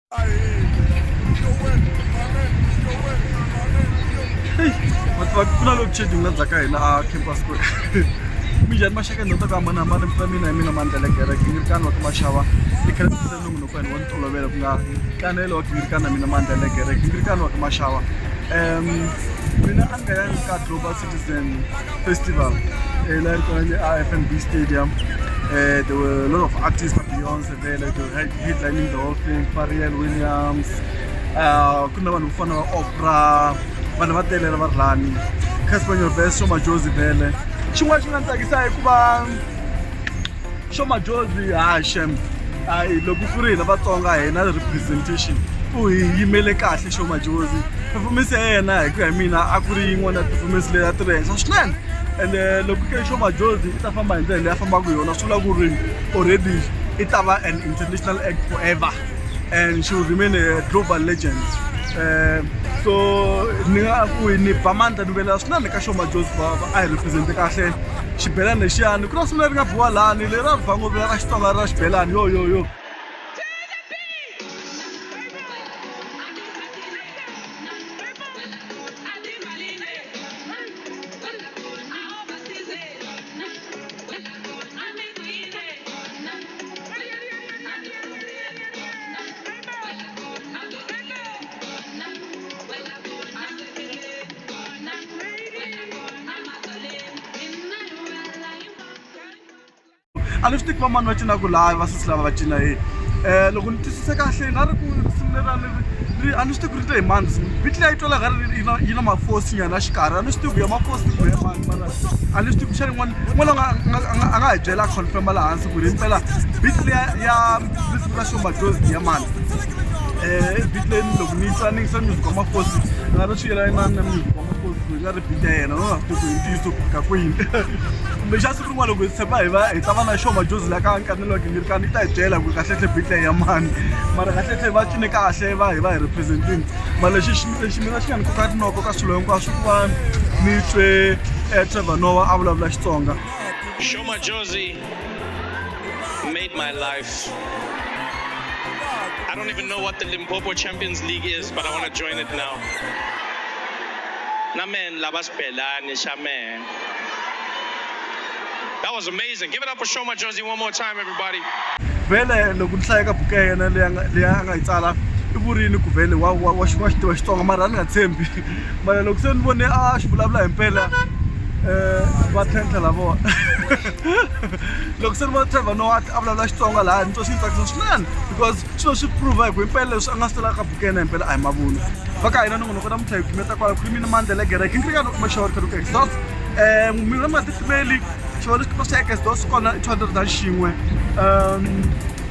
Ku na load shedding la ndzhaku ka hina a campus square. Minjhani maxaka ndhawu ta ku hambanahambana ta mina hi mina Mandla Kereke Gingirikani wa ka Maxava ni kha ni nongonoko wa hina wa ntolovelo ku nga nkanelo wa Gingirikani na mina Mandla Kereke Gingirikani wa ka Maxava. Mina a ni nga yangi ka Global Citizen Festival la yi ri kona le a F_N_B Stadium. There were a lot of artists Beyonce vele they were headlining the whole thing, Pharrell Williams, ku na vanhu vo fana na Oprah, vanhu va tele va ri lani, Cassper Nyovest, Sho Madjozi vele. Xin'wana xi nga ni tsakisa i ku va Sho Madjozi ha shem hayi loko ku ri hina Vatsonga hi na representation u hi yimele kahle Sho Madjozi. Performance ya yena hi ku ya hi mina a ku ri yin'wana ya performance leyi a ti ri henhla swinene ende loko ke Sho Madjozi i ta famba hi ndlela leyi a fambaka hi yona swi vula ku ri already i ta va an international act forever and she will remain a global legend. So ni nga ku ni ba mandla ni velela swinene ka Sho Madjozi va a hi represent kahle xibelani lexiyani ku na siku leri nga biwa lani leri a ri ba ngopfu ra Xitsonga ra xibelani yo yo yo. A ni swi tivi va mani va cinaka laha vasesi lava va cina yini. Loko ni twisise kahle nga ri ku risimu leriyani ri a ni swi tivi ku ri te hi mani risimu beat liya yi twala nga ri yi na mafosi nyana xikarhi a ni swi tivi ku ya mafosi kumbe ya mani mara a ni swi tivi kumbexana yin'wana un'wana a nga hi byela a confirm laha hansi ku ri himpela beat liya ya risimu ra Sho Madjozi ya mani. Beat leyi loko ni yi twa ni yingisa music wa mafosi nga ri swi yelana na music wa mafosi ku nga ri beat ya yena no nga swi tivi ku i ntiyiso ku fika kwini kumbexana siku rin'wana loko hi tshemba hi va hi ta va na Sho Madjozi la ka nkanelo wa Gingirikani yi ta hi byela ku kahlehle beat leyi ya mani mara kahlehle va cine kahle va hi va hi represent-ini mara lexi lexi mina xi nga ni koka rinoko ka swilo hinkwaswo ku va ni twe Trevor Noah a vulavula Xitsonga. Sho Madjozi made my life. I don't even know what the Limpopo Champions League is, but I want to join it now. Na man, lava xibelani xa mehe. That was amazing. Give it up for Sho Madjozi one more time, everybody. Vhele loko ni hlaya ka buku ya yena leyi a nga yi tsala i vurini ku vhele wa wa wa xi wa xi tiva Xitsonga mara a ni nga tshembi mara loko se ni vone a xi vulavula hi mpela va tlhentlha lavawa loko se ni vona Trevor Noah a vulavula Xitsonga laha ni twa swi ni tsakisa swinene because swilo swi prove hi ku himpela leswi a nga swi tsala ka buku ya yena himpela a hi mavunwa. Va ka hina nongonoko namuntlha hi gimeta kwala ku ri mina Mandla Legere Gingirikani wa kuma xava ri kha exhaust mina mi nga titimeli xava leswi swa exhaust kona i 200 rand xin'we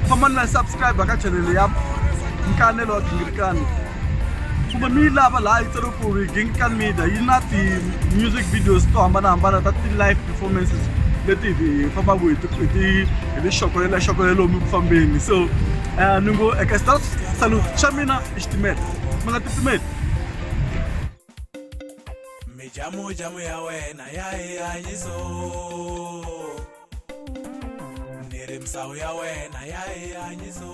fambani na subscribe ka channel ya Nkanelo wa Gingirikani kumbe mi yi lava laha yi tsariwe ku ri Gingirikani Media yi na ti-music videos to hambanahambana ta ti-live performances leti hi fambaka hi ti hi ti hi ti xokolela xokolela lomu ku fambeni so ni ngo eka salute xa mina i xitimela mi nga titimeli. Mijamujamu ya wena ya hi hanyiso ni ri misawu ya wena ya hi hanyiso.